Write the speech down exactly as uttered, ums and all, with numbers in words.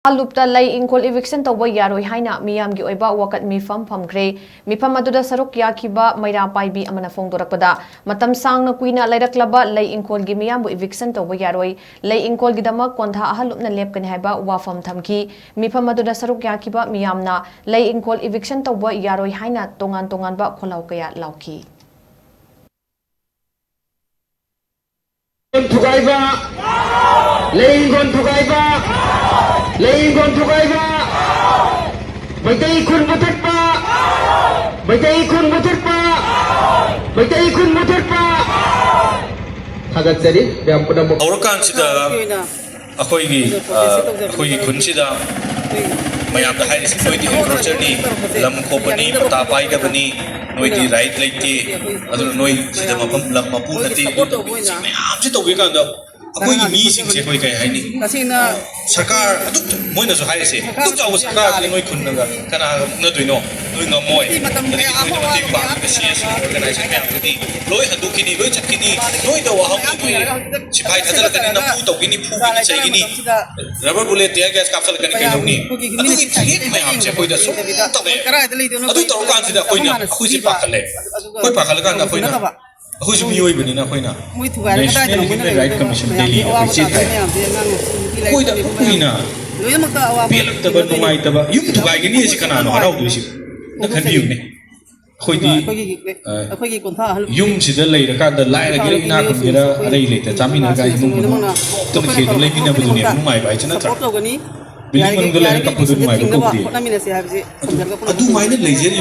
ꯍꯜꯂꯨꯞꯇ ꯂꯩ ꯏꯪꯈꯣꯜ eviction ꯇꯧꯕ ꯌꯥꯔꯣꯏ ꯍꯥꯏꯅ ꯃꯤꯌꯥꯝꯒꯤ ꯑꯣꯏꯕ ꯋꯥꯀꯠ ꯃꯤꯐꯝ ꯐꯝꯈ꯭ꯔꯦ꯫ ꯃꯤꯐꯝ ꯑꯗꯨꯗ ꯁꯔꯨꯛ ꯌꯥꯈꯤꯕ ꯃꯩꯔꯥ ꯄꯥꯏꯕꯤ ꯑꯃꯅ ꯐꯣꯡꯗꯣꯔꯛꯄꯗ, ꯃꯇꯝ ꯁꯥꯡꯅ ꯀꯨꯏꯅ ꯂꯩꯔꯛꯂꯕ ꯂꯩ ꯏꯪꯈꯣꯜꯒꯤ ꯃꯤꯌꯥꯝꯕꯨ eviction ꯇꯧꯕ ꯌꯥꯔꯣꯏ, ꯂꯩ ꯏꯪꯈꯣꯜꯒꯤꯗꯃꯛ ꯀꯣꯟꯊꯥ ꯑꯍꯜꯂꯨꯞꯅ ꯂꯦꯞꯀꯅꯤ ꯍꯥꯏꯕ ꯋꯥꯐꯝ ꯊꯝꯈꯤ꯫ ꯃꯤꯐꯝ ꯑꯗꯨꯗ ꯁꯔꯨꯛ ꯌꯥꯈꯤꯕ ꯃꯤꯌꯥꯝꯅ ꯂꯩ ꯏꯪꯈꯣꯜ eviction ꯇꯧꯕ ꯌꯥꯔꯣꯏ ꯍꯥꯏꯅ ꯇꯣꯉꯥꯟ ꯇꯣꯉꯥꯟꯕ ꯈꯣꯜꯂꯥꯎ ꯀꯌꯥ ꯂꯥꯎꯈꯤ꯫ ꯊꯨꯒꯥꯏꯕ, ꯂꯩ ꯏꯪꯈꯣꯜ ꯊꯨꯒꯥꯏꯕ, ꯂꯩ ꯏꯪꯈꯣꯜ ꯊꯨꯒꯥꯏꯕ, ꯃꯩꯇꯩ ꯈꯨꯟ ꯃꯨꯊꯠꯄ, ꯃꯩꯇꯩ ꯈꯨꯟ ꯃꯨꯊꯠꯄ, ꯃꯩꯇꯩ ꯈꯨꯟ ꯃꯨꯊꯠꯄ꯫ ꯊꯥꯒꯠꯆꯔꯤ ꯃꯌꯥꯝ ꯄꯨꯝꯅꯃꯛ꯫ ꯍꯧꯔꯀꯥꯟꯁꯤꯗ ꯑꯩꯈꯣꯏꯒꯤ ꯑ, ꯑꯩꯈꯣꯏꯒꯤ ꯈꯨꯟꯁꯤꯗ ꯃꯌꯥꯝꯗ ꯍꯥꯏꯔꯤꯁꯤ, ꯅꯣꯏꯗꯤ encroacherꯅꯤ, ꯂꯝ ꯈꯣꯞꯄꯅꯤ, ꯄꯇꯥ ꯄꯥꯏꯗꯕꯅꯤ, ꯅꯣꯏꯗꯤ right ꯂꯩꯇꯦ, ꯑꯗꯨꯅ ꯅꯣꯏ ꯁꯤꯗ ꯃꯐꯝ, ꯂꯝ ꯃꯄꯨ ꯅꯠꯇꯦ, ꯑꯗꯨ ꯇꯧꯕꯅꯤ, ꯁꯤ ꯃꯌꯥꯝꯁꯤ ꯇꯧꯕꯤ ꯀꯥꯟꯗ ꯑꯩꯈꯣꯏꯒꯤ ꯃꯤꯁꯤꯡꯁꯦ ꯑꯩꯈꯣꯏ ꯀꯩ ꯍꯥꯏꯅꯤ, ꯁꯔꯀꯥꯔ ꯑꯗꯨꯛ, ꯃꯣꯏꯅꯁꯨ ꯍꯥꯏꯔꯤꯁꯦ, ꯑꯗꯨꯛ ꯆꯥꯎꯕ ꯁꯔꯀꯥꯔꯁꯤꯗ ꯅꯣꯏ ꯈꯨꯟꯅꯒ ꯀꯅꯥꯒ ꯃꯨꯛꯅꯗꯣꯏꯅꯣ? ꯅꯣꯏ ꯉꯝꯃꯣꯏ꯫ ꯑꯗꯒꯤ ꯅꯣꯏꯅ ꯃꯇꯦꯡ ꯄꯥꯡꯉꯤꯕ CSO organization ꯃꯌꯥꯝꯗꯨꯗꯤ ꯂꯣꯏ ꯍꯟꯗꯣꯛꯈꯤꯅꯤ, ꯂꯣꯏ ꯆꯠꯈꯤꯅꯤ, ꯅꯣꯏꯗ ꯋꯥꯍꯪ ꯅꯣꯏ ꯁꯤꯐꯥꯏ ꯊꯥꯖꯤꯜꯂꯛꯀꯅꯤ, ꯅꯝꯐꯨ ꯇꯧꯈꯤꯅꯤ, ꯐꯨꯒꯤꯅꯤ, ꯆꯩꯒꯤꯅꯤ, rubber bullet, tear gas ꯀꯥꯞꯁꯤꯜꯂꯛꯀꯅꯤ, ꯀꯩꯗꯧꯅꯤ? ꯑꯗꯨꯒꯤ threat ꯃꯌꯥꯝꯁꯦ ꯑꯩꯈꯣꯏꯗ ꯁꯨꯝ ꯇꯧꯔꯛꯑꯦ꯫ ꯑꯗꯨ ꯇꯧꯔꯀꯥꯟꯁꯤꯗ ꯑꯩꯈꯣꯏꯅ, ꯑꯩꯈꯣꯏꯁꯦ ꯄꯥꯈꯠꯂꯦ꯫ ꯑꯩꯈꯣꯏ ꯄꯥꯈꯠꯂꯀꯥꯟꯗ ꯑꯩꯈꯣꯏꯅ, ꯑꯩꯈꯣꯏꯁꯨ ꯃꯤꯑꯣꯏꯕꯅꯤꯅ ꯑꯩꯈꯣꯏꯅ National Human Rights Commission ꯗꯦꯜꯂꯤꯗ ꯑꯩꯈꯣꯏ ꯆꯦ ꯊꯥꯏ꯫ ꯑꯩꯈꯣꯏꯗ ꯑꯩꯈꯣꯏꯅ ꯄꯦꯜꯂꯛꯇꯕ, ꯅꯨꯡꯉꯥꯏꯇꯕ, ꯌꯨꯝ ꯊꯨꯒꯥꯏꯒꯅꯤ ꯍꯥꯏꯁꯤ ꯀꯅꯥꯅꯣ ꯍꯔꯥꯎꯗꯣꯏꯁꯤ? ꯅꯪ ꯈꯟꯕꯤꯌꯨꯅꯦ꯫ ꯑꯩꯈꯣꯏꯗꯤ, ꯑ, ꯌꯨꯝꯁꯤꯗ ꯂꯩꯔꯀꯥꯟꯗ ꯂꯥꯏꯔꯒꯦꯔꯥ ꯏꯅꯥꯛ ꯈꯨꯟꯒꯦꯔꯥ ꯑꯔꯩ ꯂꯩꯇ ꯆꯥꯃꯤꯟꯅꯔꯒ ꯏꯃꯨꯡ ꯃꯅꯨꯡ ꯇꯨꯝꯈꯦꯗꯨ ꯂꯩꯃꯤꯟꯅꯕꯗꯨꯅꯦꯕ ꯅꯨꯡꯉꯥꯏꯕ ꯍꯥꯏꯁꯦ, ꯅꯠꯇ꯭ꯔꯥ? Building ꯃꯅꯨꯡꯗ ꯂꯩꯔꯒ ꯀꯞꯄꯗꯨ ꯅꯨꯡꯉꯥꯏꯕ ꯀꯧꯗꯦ꯫ ꯑꯗꯨ, ꯑꯗꯨꯃꯥꯏꯅ ꯂꯩꯖꯔꯤ꯫